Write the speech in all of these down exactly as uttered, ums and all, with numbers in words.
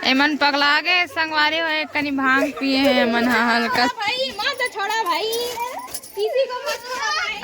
एमन पगला गे संगवारी हो, एक कनी भांग पिए हे एमन ह हल्का। भाई मत छोड़ा भाई, किसी को मत छोड़ा भाई।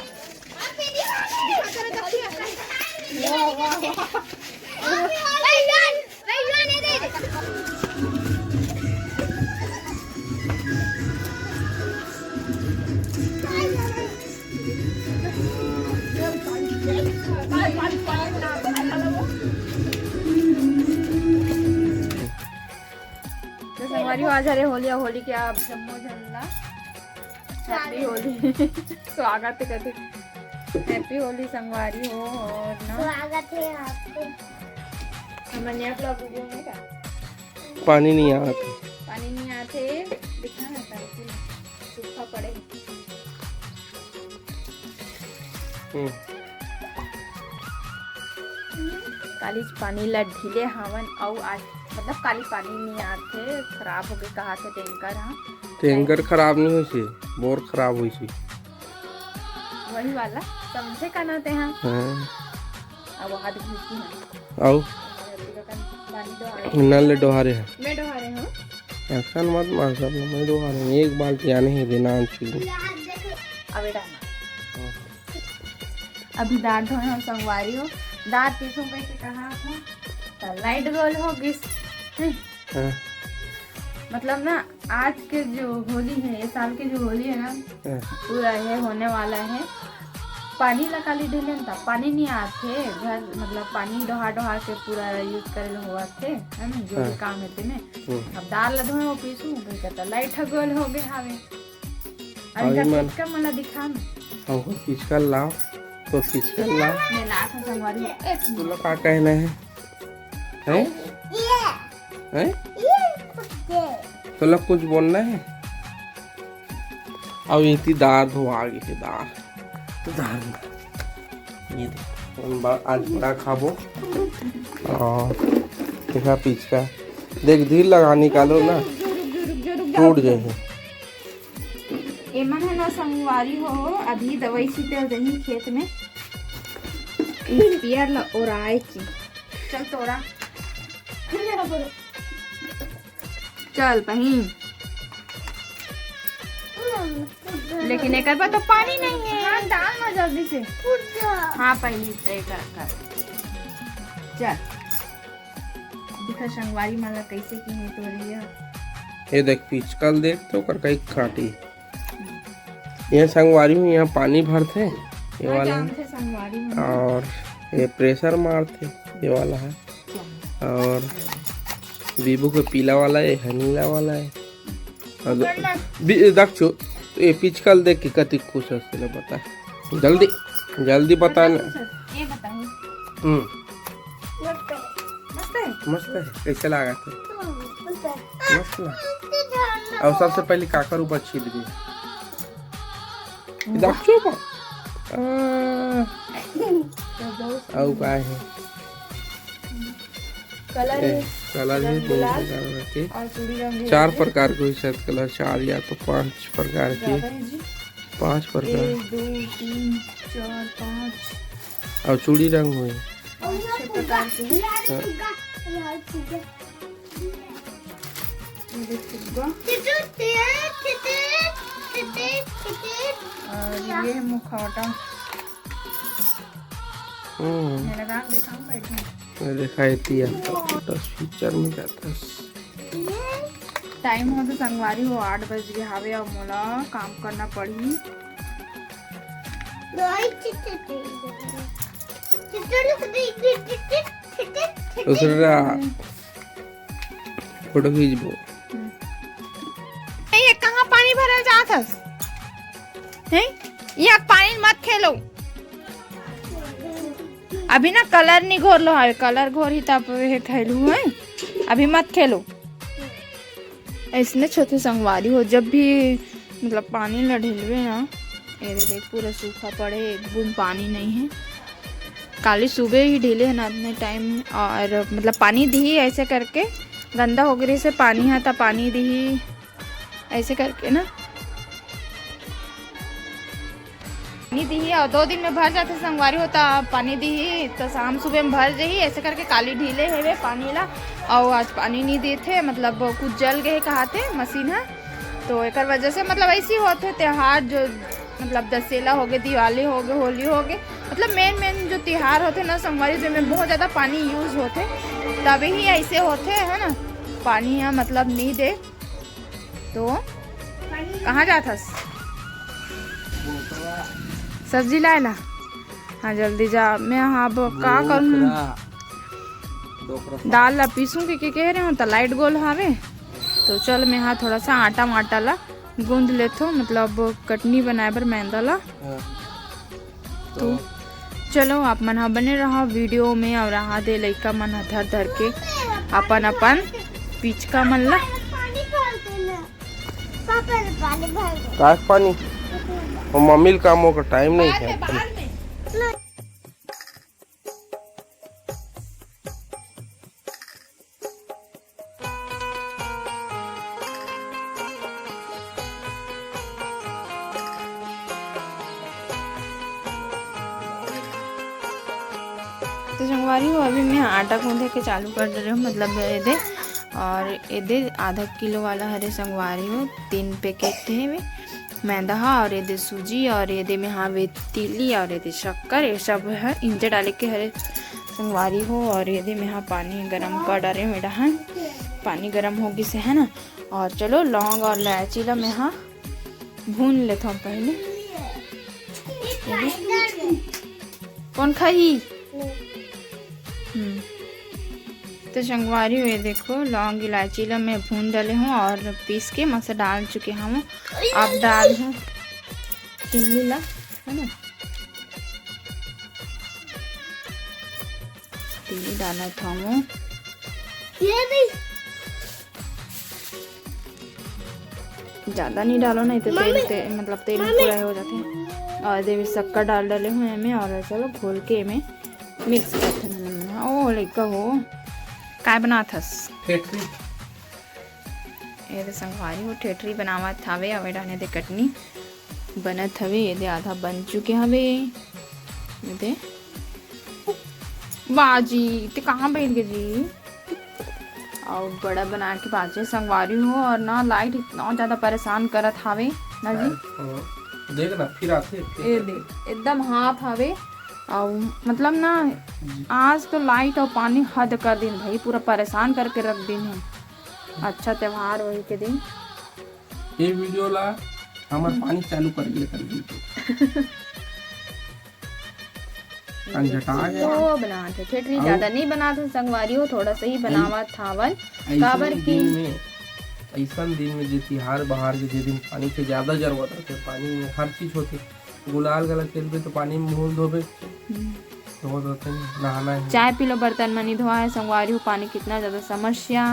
तो संगवारी हो, आज हरे होली, होली के आप जम्मो झन ला हैप्पी होली। स्वागत है कथे। हैप्पी होली संगवारी हो। और ना स्वागत है आपको। हमर नया vlog video में का पानी नहीं आत। पानी नहीं आते, दिखा ना तारती सूखा पड़े। हम्म। कालीच पानी ला ढीले हावन, अउ आज मतलब काली पानी नहीं आते, खराब हो गए कहा थे टैंकर। हाँ, टैंकर खराब नहीं होइसे, बोर खराब होइसे। वही वाला समझे का ना ते हाँ। हाँ। अब हाथ घुसी है। आओ। हमारे अभी का पानी डोहा रहे। नल डोहा रहे हैं। मैं डोहा रहे हूँ। ऐसा मत मार, सब मैं डोहा रहे हूँ। एक बाल्टी आने ही देना आन चुकी। अबे डालना। हाँ। अभी दांत धोए हो संगवारी हो, दांत पीसू कह के कहा था, तो लाइट गोल हो गिस। हम्म। हाँ। मतलब ना, आज के जो होली है, ये साल के जो होली है ना, हाँ। पूरा ये होने वाला है। पानी ला काली ढिले था, पानी नहीं आते घर, मतलब पानी डोहा डोहा के पूरा यूज करे ला हुआ थे, है ना, जो भी हाँ। काम है तेने। हम्म। अब दाल ला धोए हो पीसू, भाई कहता लाइट गोल हो गए हावे। अभी अभी का मन पिचका मला दिखा ना। हमको पिचका लाओ, तो पिचका लाओ। मैं लात हूँ संगवारी। ए, तोला का कहना है? हैं? ये। हैं? ये कुछ दे। तोला कुछ बोलना है? अब इतनी दार धो आ गई है, दार। तो दार ये देख, हम बा-, आज बड़ा खाबो। और देखा पिचका, देख धीर लगा, निकालो ना, रुक जा, रुक जा, रुक जा, रुक जा, टूट रुक जा। जाए। एमन है ना संगवारी हो, अभी दवाई छीटे रही खेत में, स्पियर ला ओराए की। चल तोरा। चल बहिन। लेकिन एकर पर तो पानी नहीं है। हाँ, डाल ना जल्दी से। हाँ, पहली तो एकर कर। चल। दिखा संगवारी मन ला कैसे की है तोरे ये। ये देख पिचका ल देख तो ओकर कई काटी। ये संगवारी में यहाँ पानी भरथे, ये हाँ, वाला जानथे संगवारी मन। और ये प्रेशर मारथे, ये वाला है। और बीबू के पीला वाला है, ये नीला वाला है। और पकड़ ना। बी-, दक्षु, तो ये पिचका ल देख के कति खुश है, तेला बता। जल्दी, जल्दी बता ना। ये बताओ। हम्म। मस्त है। मस्त है? मस्त है। कैसे लगा था? मस्त है। मस्त ना? और सबसे पहले काकर ऊपर छीट दे। दक्षु पर। आ, अउ का है? कलर ए, है। कलर है, रंग दो गुलाल प्रकार के। और चूड़ी रंग भी चार है। प्रकार के होई शायद कलर, चार या तो पांच प्रकार के। ज्यादा है जी। पांच प्रकार। एक, दो, तीन, चार, पांच। और चूड़ी रंग होई। पांच, छह प्रकार के है। हाँ। ये देख फुग्गा। और ये है मुखौटा। हम्म। ये लगा के दिखाऊं बैठे। ये दिखाई दिया, तो दस फीचर में जाता है। टाइम हो तो संगवारी हो, आठ बज गए हावे और मोला काम करना पड़ही। दूसरा फोटो खींचबो। नहीं, ये कहाँ पानी भरल जात हस? हैं? ये पानी मत खेलो। अभी ना कलर नहीं घोर लो, हावे कलर घोर ही तब ये खेलू है। अभी मत खेलो। ऐसने छोटे संगवारी हो, जब भी मतलब पानी ला ढिलवे ना, ये देख पूरा सूखा पड़े, एक बूंद पानी नहीं है। काली सुबह ही ढीले है ना इतने टाइम, और मतलब पानी दी ऐसे करके गंदा हो गई से पानी है, तो पानी दी ऐसे करके ना। नहीं दिही और दो दिन में भर जाथे संगवारी हो, त पानी दिही त शाम सुबह में भर जही। ऐसे करके काली ढीले हेवे पानी ला, और आज पानी नहीं देथे, मतलब कुछ जल गए कहाथे मशीन है, तो एकर वजह से मतलब ऐसी होथे त्योहार जो मतलब दशहरा हो गए, दिवाली हो गए, होली हो गए, मतलब मेन मेन जो त्योहार होथे ना संगवारी, जेमे बहुत ज़्यादा पानी यूज होथे, तभी ही ऐसे होथे, है ना। पानी यहाँ मतलब नहीं दे तो कहाँ जाथस? सब्जी लाए ला। हाँ, जल्दी जा। मैं हाँ अब का करूँ? दाल ला पीसूं के, के कह रहे हो तो लाइट गोल हावे। तो चल, मैं हाँ थोड़ा सा आटा वाटा ला गूंद लेथो, मतलब कटनी बनाए बर मैदा ला। हाँ। तो चलो, आप मन ह बने रहा वीडियो में और रहा दे लइका मन ह धर धर के अपन अपन पिचका मन ला। पानी भर देना। पापा ने पानी भर दे। का पानी? वो मम्मी ल काम ओकर टाइम नहीं है। तो संगवारी हो, अभी मैं आटा गूंदे के चालू कर दे रही हूँ, मतलब ये दे, और ये दे आधा किलो वाला हरे संगवारी हो, तीन पैकेट थे में मैदा हा, और ये दे सूजी, और ये दे में हावे तिली, और ये दे शक्कर, ये सब है इंचे डाले के हरे संगवारी हो। और ये दे में हा पानी गरम कर डारे हूँ, मेरा है पानी गरम हो गई से, है ना। और चलो, लौंग और इलायची ला में हा भून लेथों पहले। कौन खाही? हम्म। तो संगवारी हो, ये देखो, लौंग इलायची ला मैं भून डाले हूँ और पीस के मसा डाल चुके हूँ। आप डाल हूँ तिली ला, है ना, तिली डाला था मैं। ये नहीं। ज्यादा नहीं डालो, नहीं तो तेल, मम्मी। ते-, मतलब तेल में मम्मी। पूरा हो जाते हैं। और ये भी शक्कर डाल डाले हुए हैं मैं, और चलो घोल के मैं मिक्स करते हैं। ओ लइका हो, काय बनात हस? ठेठरी। ये दे संगवारी हो, ठेठरी बनावत हावे। अवे डाने दे कटनी बनत हवे। ये दे आधा बन चुके हवे। ये दे बाजी, ते कहाँ बैठ गए जी? और बड़ा बना के बाजे संगवारी हो। और ना लाइट इतना ज्यादा परेशान करत हावे ना जी। हाँ, देख ना, फिर आते हैं। ये देख, एकदम हाफ हावे। और मतलब ना, आज तो लाइट और पानी हद कर दिन भाई, पूरा परेशान करके रख दिन है। अच्छा त्योहार वही के दिन। ये वीडियो ला हमर पानी चालू कर दिया कर वीडियो। अंझटा गया। तो बनात है, ठेठरी ज्यादा नहीं बनात है संगवारी हो, थोड़ा सा ही बनावत हावन। काबर की दिन में, ऐसन दिन में जे तिहार बहार के जे दिन पानी के ज्यादा जरूरत होथे, पानी में हर चीज होथे। गुलाल गला खेलबे तो पानी में मुंह धोबे, हम्म। धो धोते नहीं, नहाना है। चाय पी लो, बर्तन मनी धोआ है संगवारी हो, पानी कितना ज्यादा समस्या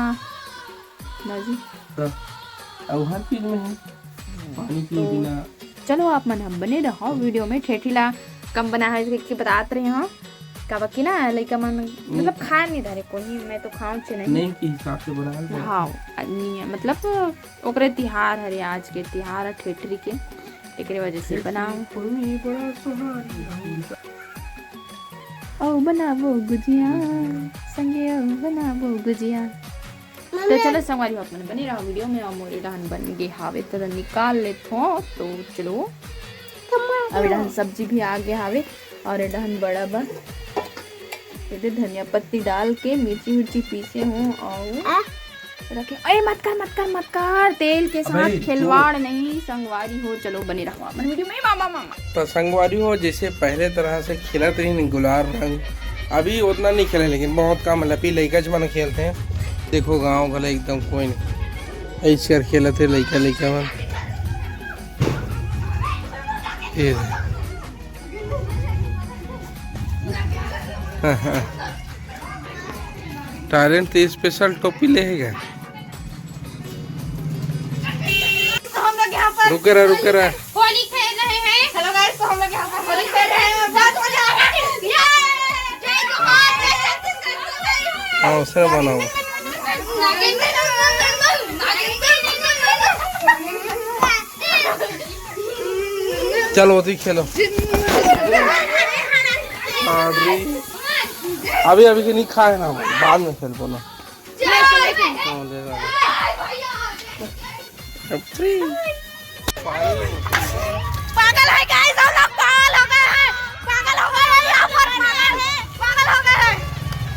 ना जी। तो अब हर चीज में है, पानी के तो बिना। चलो, आप मन हम बने रहो वीडियो में। ठेठरी ला कम बना है कि बतात रहे हो, काबर कि ना लइका मन मतलब खाए नहीं धरे कोई, मैं तो खाऊं छे नहीं। नहीं के हिसाब से बना है। हाँ, नहीं है, मतलब ओकरे तिहार हरे, आज के तिहार है ठेठरी के, एकरे वजह से बनाओ। ओ बनाबो गुजिया, संगे ओ बनाबो गुजिया। तो चलो संगवारी हो, आप मन बने रहो वीडियो में। और मोरे डहन बन गे हावे, तो निकाल लेथो। तो चलो, अब डहन सब्जी भी आ गया हावे, और ये डहन बड़ा बन, ये दे धनिया पत्ती डाल के मिर्ची मिर्ची पीसे हूँ और रखे। अरे मत कर, मत कर, मत कर, तेल के साथ अबे, खिलवाड़ नहीं संगवारी हो। चलो बने रहो अपन वीडियो में, मामा, मामा। तो संगवारी हो, जैसे पहले तरह से खेलत रही गुलाल रंग, अभी उतना नहीं खेले, लेकिन बहुत कम है, लपी लइका मन खेलते हैं। देखो गाँव वाला एकदम कोई नहीं, ऐसे कर खेलत है लइका लइका मन। ये टैलेंट तो स्पेशल टोपी ले है क्या? तो हम लोग यहाँ पर रुके रहा, रुके रहा। होली खेल रहे हैं। हेलो गाइस, तो हम लोग यहाँ पर होली खेल रहे हैं और बहुत मजा आ रहा है। ये! जय जोहार, जय छत्तीसगढ़। हाँ, उसे बनाओ। नागिन, नागिन, नागिन, नागिन। चलो, ओती खेलो। अभी, अभी के नहीं खाए ना, बाद में खेलबो ना। हाँ, ले ला। अब three। पागल है guys, हम लोग पागल हो गए हैं, पागल हो गए हैं, यहाँ पर पागल है, पागल हो गए हैं।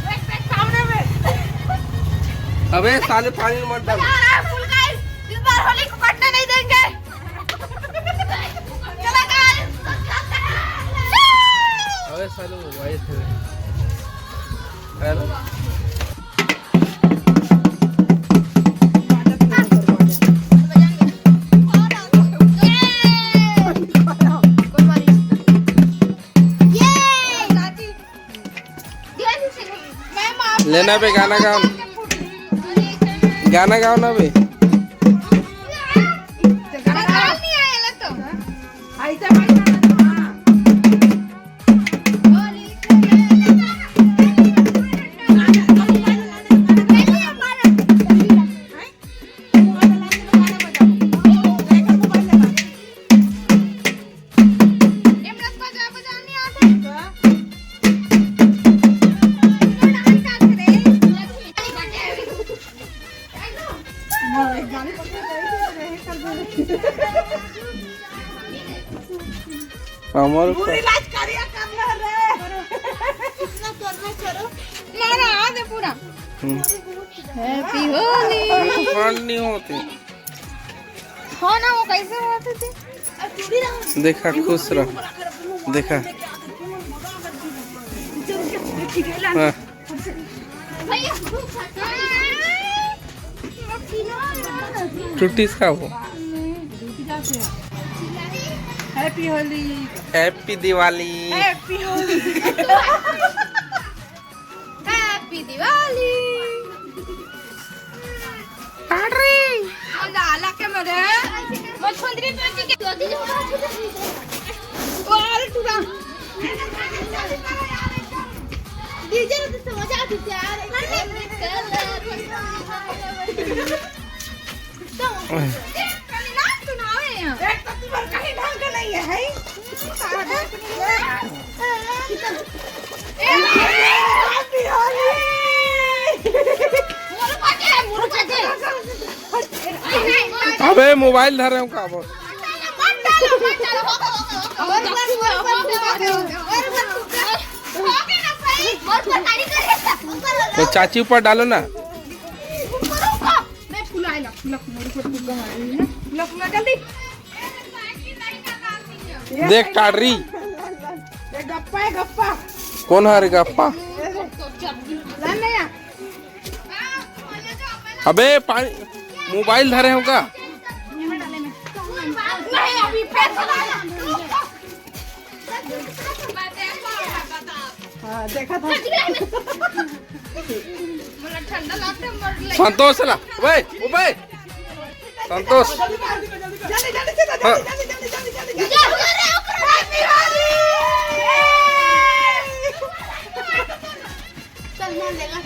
देख, देख, सामने में। अबे साले, पानी में मत डाल। आ रहा है full guys, इस बार होली को कटने नहीं देंगे। चलो guys। अबे साले, वो भाई थे। हेलो। लेना बे, गाना गाओ। गाना गाओ ना बे। हमर पूरी लाज करिया कर ले रे। इतना करना करो। मारा आ दे पूरा। हम्म। Happy होली। Fun नहीं होते। हो ना, वो कैसे होते थे? देखा, खुश रह। देखा। हाँ। टूटीस का वो। Happy Holi. Happy Diwali. Happy Holi. Happy Diwali. काट रही। मजा आला के मरे। मछुंदरी पार्टी के। वाह, टूरा। DJ में तो मजा आ चुकी है यार। तो, ना सुनाओ यहाँ। एक तो तुम्हारे कहीं ढंग का नहीं है, है? अबे मोबाइल धरे हो का बोल। तो चाची ऊपर डालो ना। देख टाडरी। ये गप्पा है, गप्पा। कौन है रे गप्पा? अबे पानी, मोबाइल धरे हो का? हाँ, देखा था। संतोष ला, ओबे, ओबे। संतोष। जल्दी, जल्दी, जल्दी, जल्दी, हाँ। जल्दी, जल्दी, जल्दी, जल्दी। चल, मैं लेगा।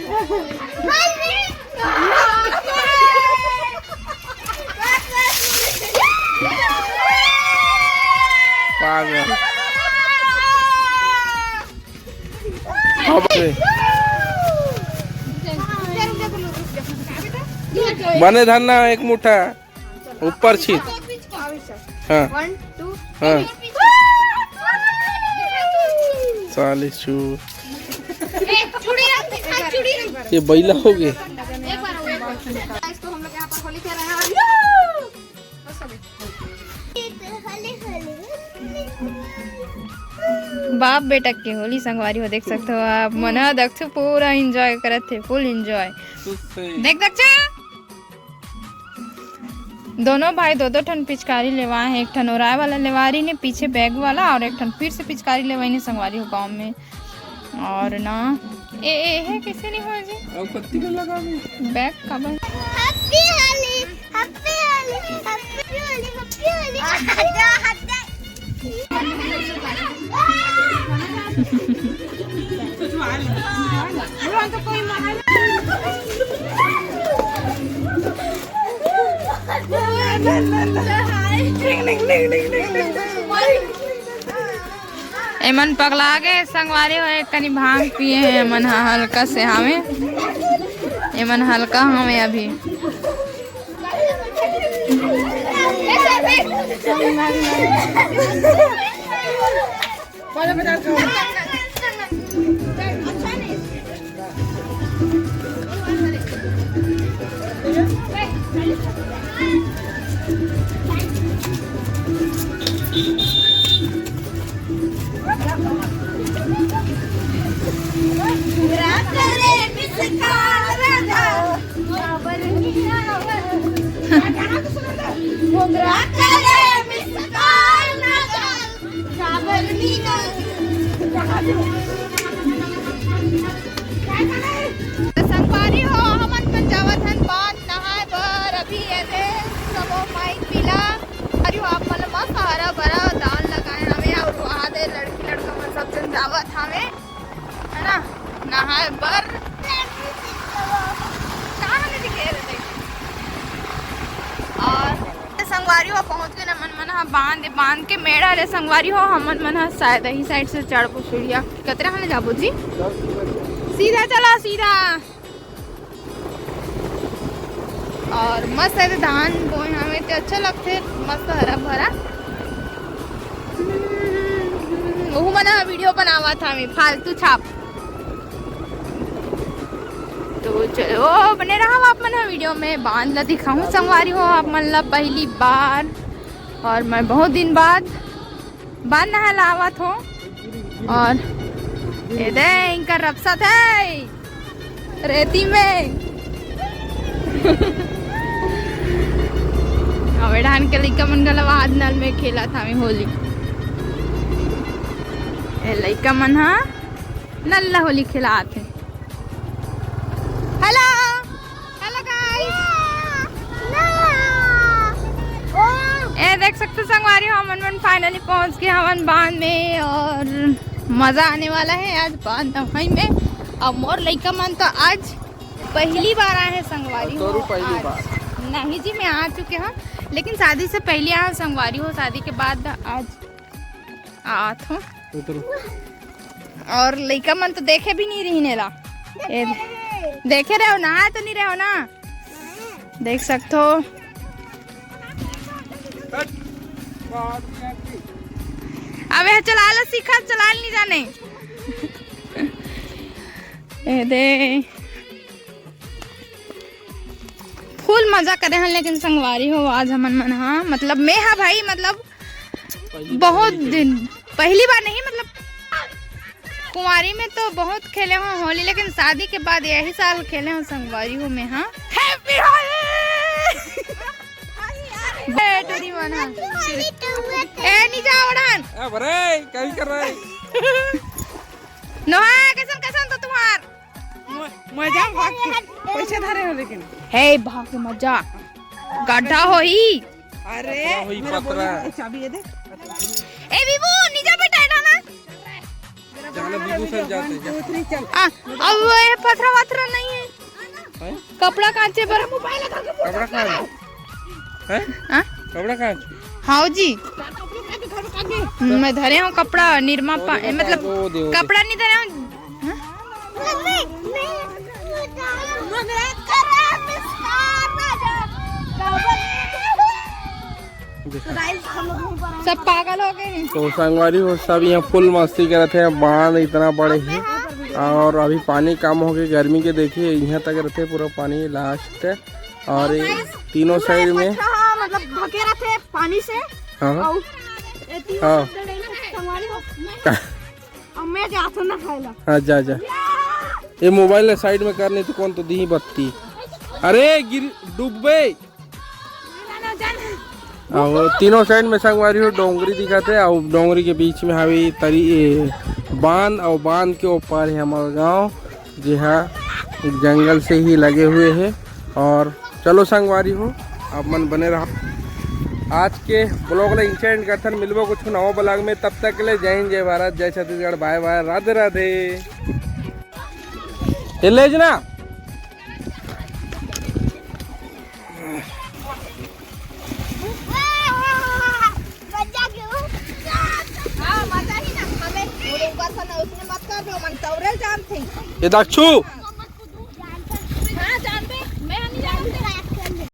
पागल। हाँ, बने धरना एक मुठा। ऊपर छी। हाँ। One, two, हाँ। Three। साले चूर। ए, चूड़ी रख, दिखा, चूड़ी रख। ये बैला हो गए। एक बार, एक बार। Guys, तो हम लोग यहाँ पर होली खेल रहे हैं और बाप बेटा के होली संगवारी हो, देख सकते हो आप। मन ह दक्षु पूरा enjoy करत थे, full enjoy। देख दक्षु। दोनों भाई दो दो ठन पिचकारी लेवाए हैं, एक ठन ओराए वाला लेवा रही ने, पीछे बैग वाला, और एक ठन फिर से पिचकारी लेवाई ने संगवारी हो गाँव में। और ना, ए, ए, हे कैसे नहीं हो जी? अब पत्ती का लगा दे। बैग का बन। Happy Holi, happy Holi, happy Holi, happy Holi. हट जा, हट जा। एमन पगला गे संगवारी हो, एक कनी भांग पिए हे एमन ह, हल्का से हावे, एमन हल्का हावे अभी। त संगवारी हो, हमन मन जावत हन बांध नहाए बर। अभी एदे सबो माई पिला, अरे आप मन मस्त हरा भरा दान लगाए हवे, अउ वहाँ दे लड़की लड़का मन सब जन जावत हवे, है ना, नहाए बर। कहाँ नहीं दिखे रहे? और संगवारी हो, पहुँच गए हमन मन ह बांध, बांध के मेड़ हरे संगवारी हो। हमन मन ह शायद यही साइड से चढ़बो सीढ़िया। कतरा हने जाबो जी? सीधा चला, सीधा। और मस्त है, धान बोए हवे ते अच्छा लगथे, मस्त हरा भरा। ओहू मन ह वीडियो बनावत हवे, फालतू छाप। तो चलो, बने रहा आप मन ह वीडियो में। बांध ला दिखाऊं संगवारी हो आप मन ला पहली बार, और मैं बहुत दिन बाद बांध नहा लावत हो। और ये दे इनका रपसत है रेती में। अबे डान के लइका मन गला आज नल में खेलत हवे होली। ए लइका मन हा नल्ला होली खेलात हे। हेलो, हेलो गाइस। ए देख सकते संगवारी हो, हमन मन फाइनली पहुंच गए हमन बांध में और मजा आने वाला है आज बांध नहाई में। अब मोर लइका मन तो आज पहली बार आए हैं संगवारी हो। पहली बार। नहीं जी, मैं आ चुके हूँ, लेकिन शादी से पहले आए संगवारी हो, शादी के बाद आज आत हो। और लइका मन तो देखे भी नहीं रहिन एला। ए, देखे रहे हो, नहाए तो नहीं रहे हो ना? देख सकते हो। अबे चला ला सीखा, चला नहीं जाने। ए दे। फुल मजा करे हन, लेकिन संगवारी हो, आज हमन मन हा, मतलब मैं हा भाई, मतलब बहुत दिन, पहली बार नहीं, मतलब कुंवारी में तो बहुत खेले हो होली, लेकिन शादी के बाद यही साल खेले हो संगवारी हो मैं हा। Happy Holi। ए टूरी मन हा। ए नीचा ओढ़न। ए भरे, क्या कर रहा है? नोहा, कैसन कैसन तो तुम्हार? मजा भाग के पैसे धरे हो लेकिन। हे भाग के मजा। गड्ढा होई। अरे पतरा होई, मेरा पतरा। बोलने वाला चाबी ये दे। ए विभू, नीचे बैठा है ना। जाना विभू सर जाते हैं। आ, अब वो ये पथरा वथरा नहीं है। हैं? कपड़ा कांचे पर। कपड़ा कहाँ है? हैं? हाँ? कपड़ा कहाँ है? हाँ जी। मैं धरे हूँ कपड़ा, निरमा पा, मतलब कपड़ा नहीं धरे हूँ। हाँ? सब पागल हो गए हैं। तो संगवारी हो, सब यहाँ फुल मस्ती करत हे। बांध इतना बड़े हे और अभी पानी कम हो गए, गर्मी के देखिए यहाँ तक रहते पूरा पानी लास्ट। और ये तीनों साइड में मतलब ढके रहते पानी से। हाँ। और ये तीनों हाँ। साइड में संगवारी हो। अब मैं जात हूँ ना खाए ला। हाँ, जा, जा। ये मोबाइल ला साइड में कर, नहीं तो कौन तो दी बत्ती। अरे गिर, डूबे। और तीनों साइड में संगवारी हो डोंगरी दिखाते, और डोंगरी के बीच में हावे तरी, ए, बांध, और बांध के ऊपर है हमारा गांव, जी हाँ, जंगल से ही लगे हुए है। और चलो संगवारी हो, आप मन बने रहो। आज के ब्लॉग ला इंचेंड करथन, मिलबो कुछ नवा ब्लॉग में। तब तक के लिए जय हिंद, जय भारत, जय छत्तीसगढ़, बाय बाय, राधे राधे। ये ले जना। हाँ, मजा ही ना, हमें ये दक्षू,